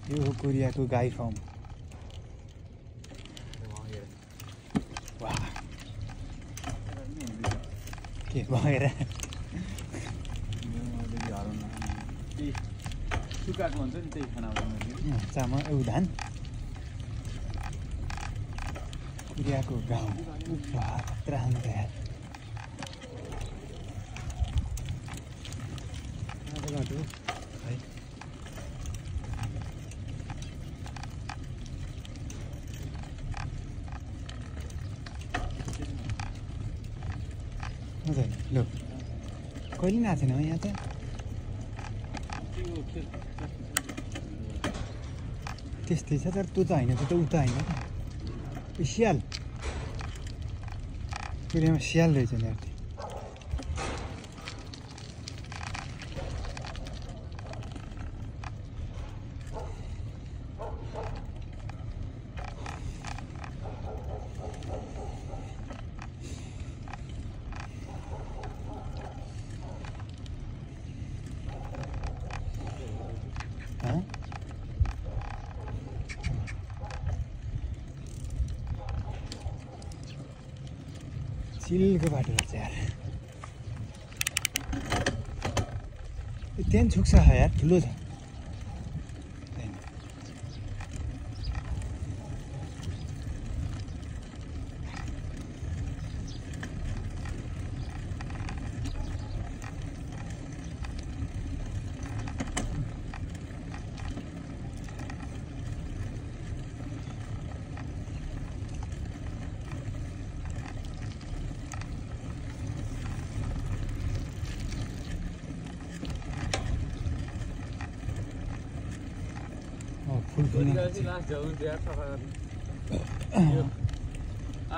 यो हो कोरियाको गाई फार्म। वाह के भएर सुकाएको हुन्छ नि त्यही खाना चामल धान कोरियाको गाउँ खतरा हुन्छ यार। बाटो है मजाले लो कहिले आएको छैन यहाँ त त्यस्तै छ तर त्यो त होइन त्यो त उता होइन त स्याल कोरियामा स्याल रहेछ नि यार। चिलको बाटो रहेछ यार। त्यहाँ छुक्छ यार ठुलो छ।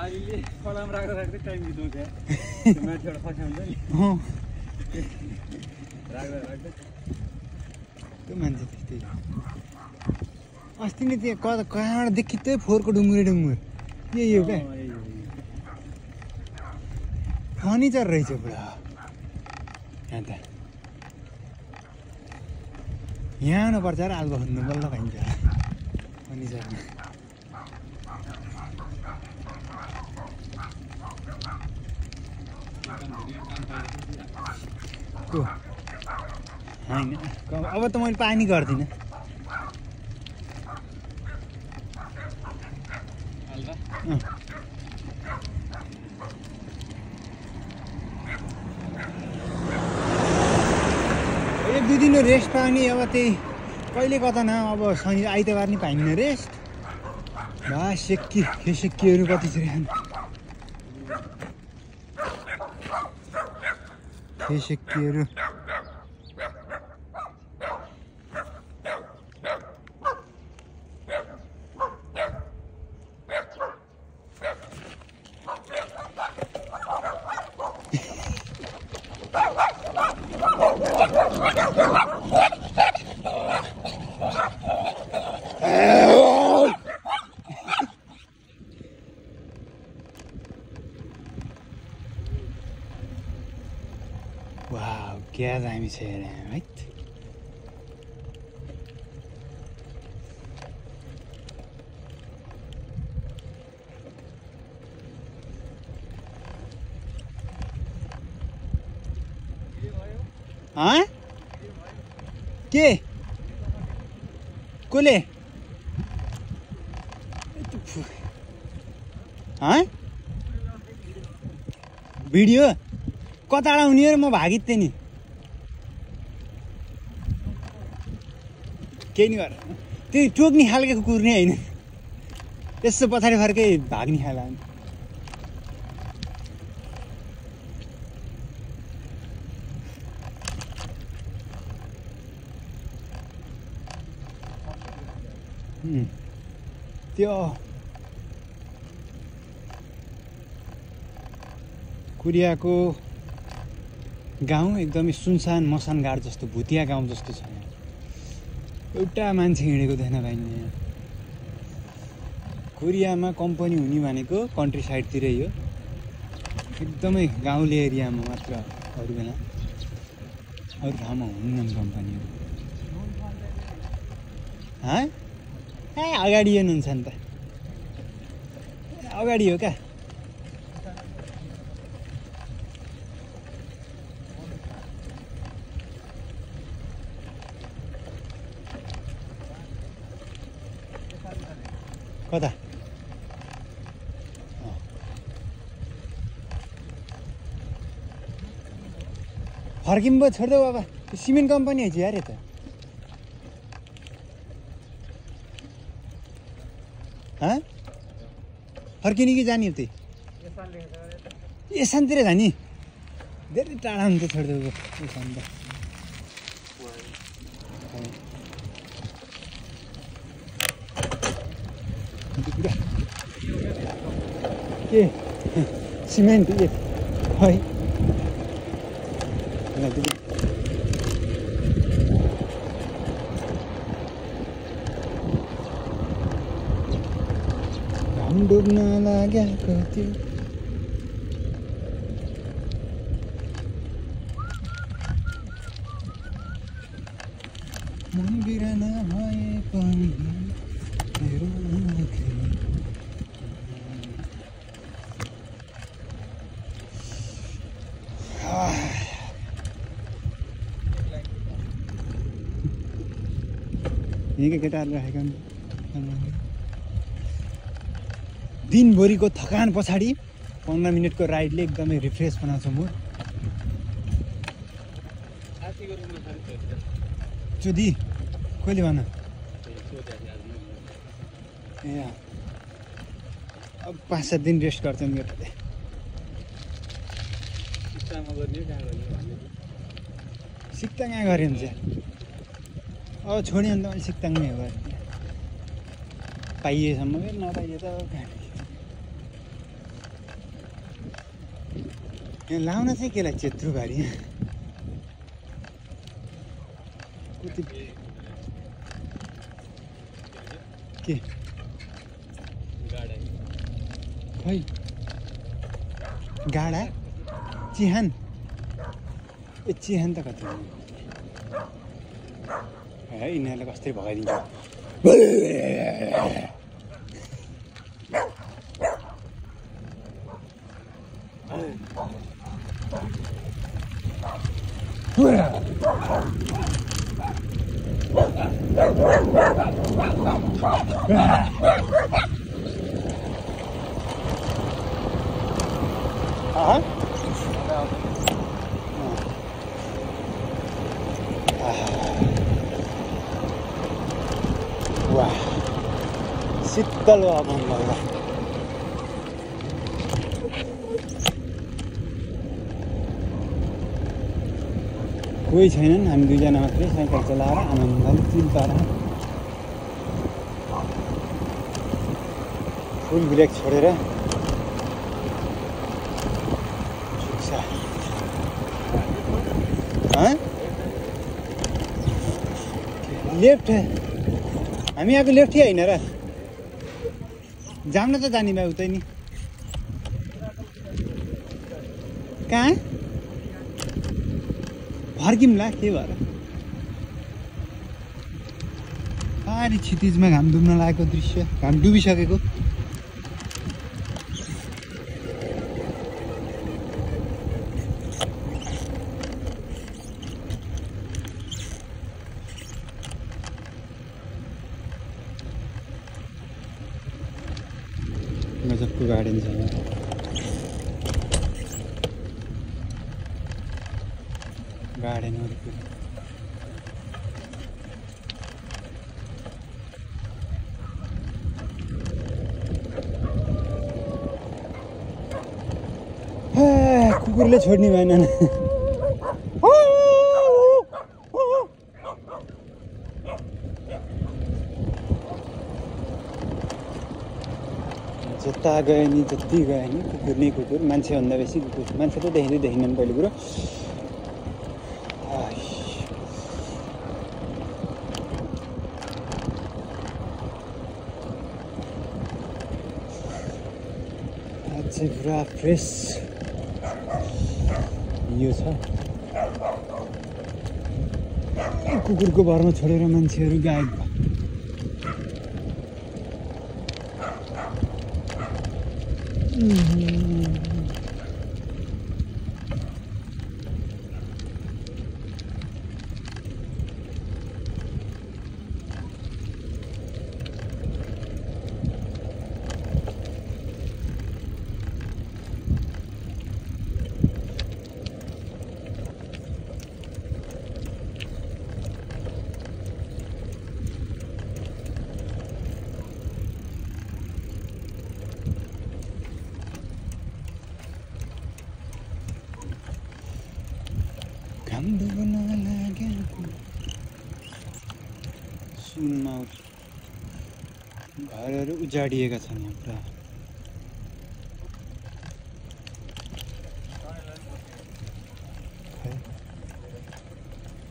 अहिले फलाम राख्दा राख्दै टाइम बिताउँछ माथिबाट खसाउँछ नि राख्दा राख्दै त्यो मान्छे त्यस्तै अस्ति नै त्यहाँ कहाँबाट देखिँदै फोहोरको डुङ्गुरे डुङ्गुर यो क्या फर्निचर रहेछ पुरा यहाँ त। यहाँ आउनुपर्छ र आलु खन्नु बल्ल पाइन्छ फर्निचरमा। होइन अब त मैले पानी गर्दिनँ। एक दुई दिन रेस्ट पाउने अब त्यही कहिले कता न अब शनि आइतबार नि पाइन्न रेस्ट भा सेक्कीहरू कति छ सेक्कीहरू Wow, क्या दामी छ हेर है। के कोले भिडियो कताबाट हुने र म भागित थिएँ नि केही नि गर त्यो टोक्ने खालको कुर्ने होइन त्यसो पछाडि फर्कै भाग्ने खाला त्यो कोरियाको गाउँ एकदमै सुनसान मसानघाट जस्तो भुतिया गाउँ जस्तो छ। एउटा मान्छे हिँडेको देख्न पाइने। कोरियामा कम्पनी हुने भनेको कन्ट्री साइडतिरै हो, एकदमै गाउँले एरियामा मात्र। अरू बेला अरू ठाउँमा हुन्न कम्पनीहरू। अगाडि हुनुहुन्छ नि त अगाडि हो क्या कता फर्किम पो छोडिदेऊ बाबा सिमेन्ट कम्पनी है यार त फर्किने कि जाने उतै एसानतिर जाने धेरै टाढा हुन्छ छोडिदेऊ एसान त के सिमेन्ट है घाम डुब्न लागेको थियो मन बिरान भए पनि मेरो यहीँका केटाहरू राखेका दिनभरिको थकान पछाडि 15 मिनटको राइडले एकदमै रिफ्रेस बनाउँछ मुड चोदी कहिले भन ए अब 5-7 दिन रेस्ट गर्छन् केटाले सिक्ता कहाँ गऱ्यो हुन्छ अब छोड्यो भने त मैले सिक्ताङमै हो पाइएसम्म नपाइए त यहाँ लाउन चाहिँ केलाई चेत्रु भारी के खै गाडा चिहान ए चिहान त कति है यिनीहरूले कसरी भगाइदिन्छ वाह शीतल वातावरण लाग्दा कोही छैनन् हामी दुईजना मात्रै साइकल चलाएर आनन्दले चिल पाएर फुल ब्रेक छोडेर लेफ्ट हामी आएको लेफ्ट होइन र जाम न त जाने भए उतै नि कहाँ फर्किम्ला के भएर पारी क्षितिजमा घाम डुब्न लागेको दृश्य घाम डुबिसकेको गजबको गार्डन छ गार्डन वरिपरि कुकुरले छोड्ने भएन जता गए नि जति गए नि कुकुर नै कुकुर मान्छेभन्दा बेसी कुकुर मान्छे त देखिँदैन पहिलो कुरो आज चाहिँ पुरा फ्रेस यो छ कुकुरको भरमा छोडेर मान्छेहरू गायब भयो घाम डुब्न लागेको सुनमा घरहरू उजाडिएका छन् यहाँ पुरा।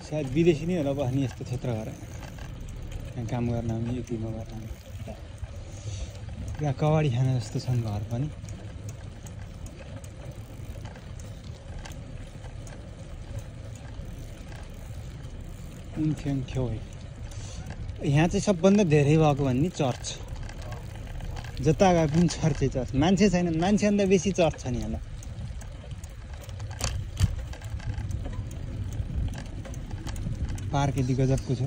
सायद विदेशी नै होला बस्ने यस्तो क्षेत्र घर यहाँ काम गर्न आउने युपीमा गर्न आउने पुरा कबाडी खाना जस्तो छन् घर पनि। यहाँ चाहिँ सबभन्दा धेरै भएको भन्ने चर्च, जता गए पनि चर्चै चर्च। मान्छे छैन, मान्छेभन्दा बेसी चर्च छ नि यहाँ। पार्क यति गजबको छ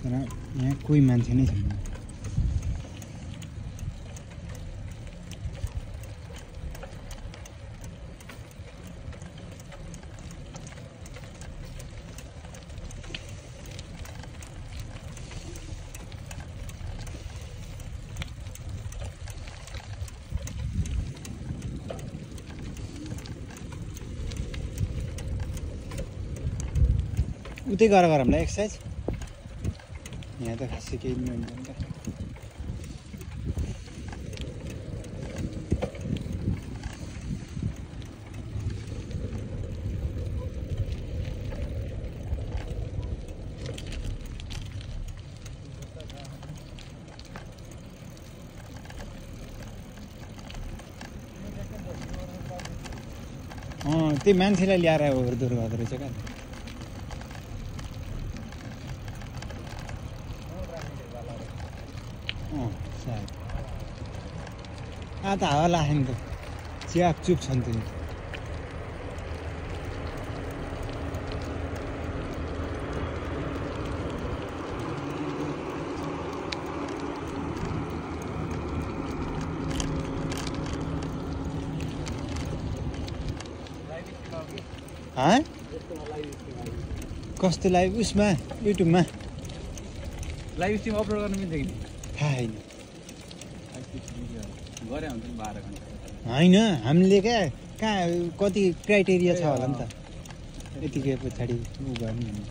तर यहाँ कोही मान्छे नै छैन। उतै गएर हामीलाई एक्सर्साइज यहाँ त खासै केही पनि हुन्छ नि त। त्यही मान्छेलाई ल्याएर ओहोरदोहोर गर्दो रहेछ क्या। त हावा लाग्यो नि त, च्यापचुप छन् त्यो। कस्तो लाइभ? उसमा युट्युबमा लाइभ स्ट्रिम अपलोड गर्नु मिल्छ कि थाहा छैन। गरे हुन्छ नि 12 घन्टा होइन, हामीले क्या कहाँ कति क्राइटेरिया छ होला नि त, यतिकै पछाडि उ गर्नु भन्ने।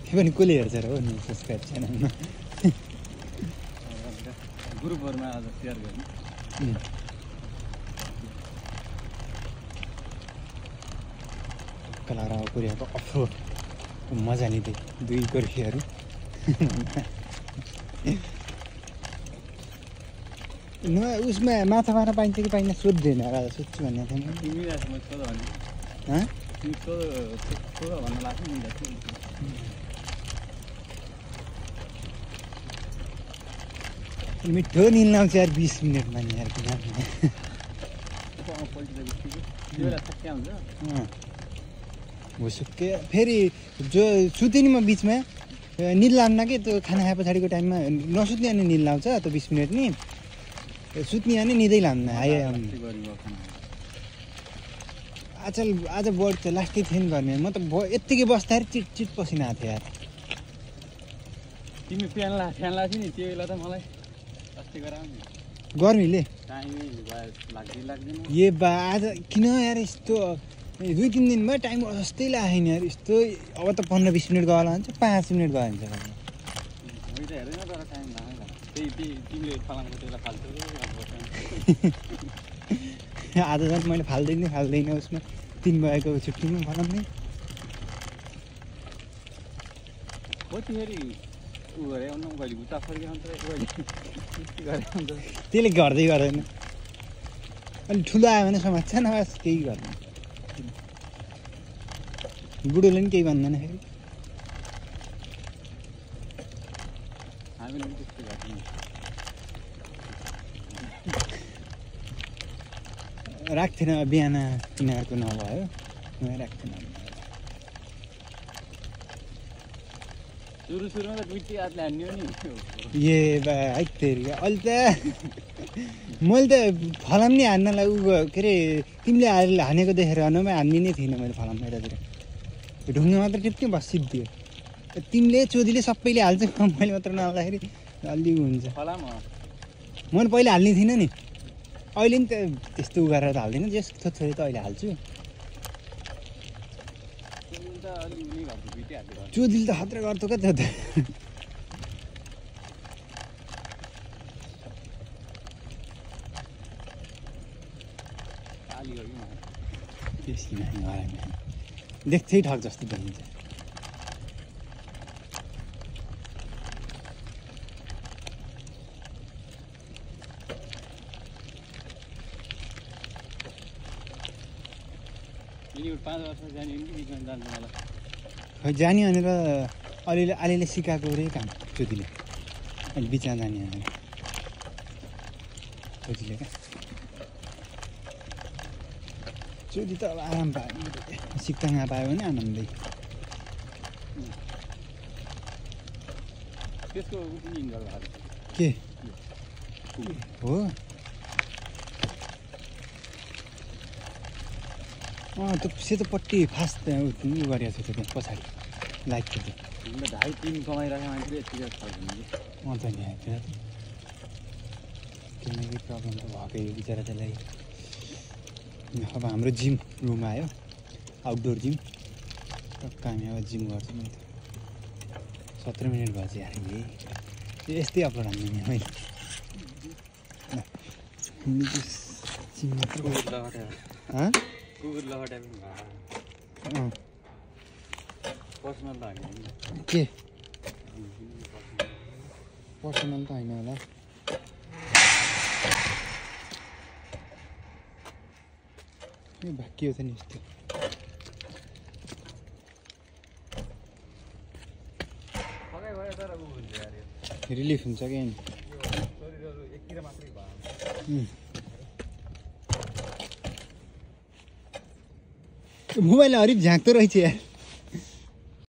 त्यो पनि कसले हेर्छ र हो नि सब्सक्राइब च्यानलमा। ग्रुपहरूमा आज सेयर गर्नु। कलारा कोरियाको अफरोडको मजा लिँदै दुई गोर्खीहरू उसमा माछा मार्न पाइन्छ कि पाइन्न सोध्दैन राजा, सोध्छु भन्ने थिएन। मिठो निल्न आउँछ यार 20 मिनटमा नि यार। भुसुक्के फेरि जो सुते नि म बिचमा निल लान्न कि त्यो खाना खाए पछाडिको टाइममा नसुत्ने अनि निल लाउँछ त्यो 20 मिनट नि, सुत्ने अनि निदै लान्न। आज बढी त लास्टै थियो नि गर्ने। म त यत्तिकै बस्दाखेरि चिट पसिना आएको थियो यार। तिमी फ्यान लाग्थ्यो नि त्यो बेला त मलाई अस्ति गराउ नि गर्मीले टाइमै लाग्दैन। ए बा आज किन यार यस्तो 2-3 दिनमा टाइम जस्तै लाग्यो नि यार। यस्तो अब त 15-20 मिनट गयो हुन्छ, 5 मिनट गयो हुन्छ। आज झन् मैले फाल्दैन उसमा 3 बजेको छुट्टीमा फलाउने। त्यसले गर्दै गर्दैन। अनि ठुलो आयो भने समात्छ नभए केही गर्दैन। बुढोले पनि केही भन्दैन फेरि। हामीले पनि त्यस्तो गर्छौँ राख्थेन बिहान तिनीहरूको नभयो राख्थेन सुरुमा त दुईटी हातले हान्ने हो नि ए भाइ तेरि अहिले त मैले त फलाम नि हान्नलाई के अरे तिमीले हानेको देखेर नभए हान्ने नै थिइनँ मैले फलाम यतातिर ढुङ्गा मात्र टिप्थेँ बस सिद्धियो तिमीले चोदीले सबैले हाल्छ मैले मात्र नहाल्दाखेरि अलि हुन्छ फलाम मैले पहिला हाल्ने थिइनँ नि अहिले नि त त्यस्तो उ गरेर त हाल्दैन जस थोरै त अहिले हाल्छु चोदीले त खतरा गर्थ्यो क्या त्यो त बेसी नआइ गराइमा देख्छै ठग जस्तो देखिन्छ यिनीहरू 5 वर्ष जाने कि बिचमा जान्छ मलाई खै जाने भनेर अलिअलि सिकाएको रे काम चोदीले अहिले बिचमा जाने भनेर चोदीले क्या चोदी त अब आराम पायो सिक्ताङा पायो भने आनन्दै त्यसको उठ्ने इन्जल के हो त्यो सेतोपट्टि फास्ट उ गरेको छ त्यो पछाडि लाइटको त्यो 2.5-3 कमाइरहेको मान्छेले यतिकै फर्किन्छ त नि आइपुग्यो किनकि प्रब्लम त भएकै हो बिचरा त्यसलाई अब हाम्रो जिम रुम आयो आउटडोर जिम टक्क हामी अब जिम गर्छौँ नि त 17 मिनट भएछ यार यस्तै अपलोड हान्ने नि मैले जिम मात्र कुकुर लहटा पर्सनल त होइन के पर्सनल त होइन होला ए भाग्य हो त नि यस्तो रिलिफ हुन्छ क्या नि मोबाइलमा हरिफ झाँक्दो रहेछ यार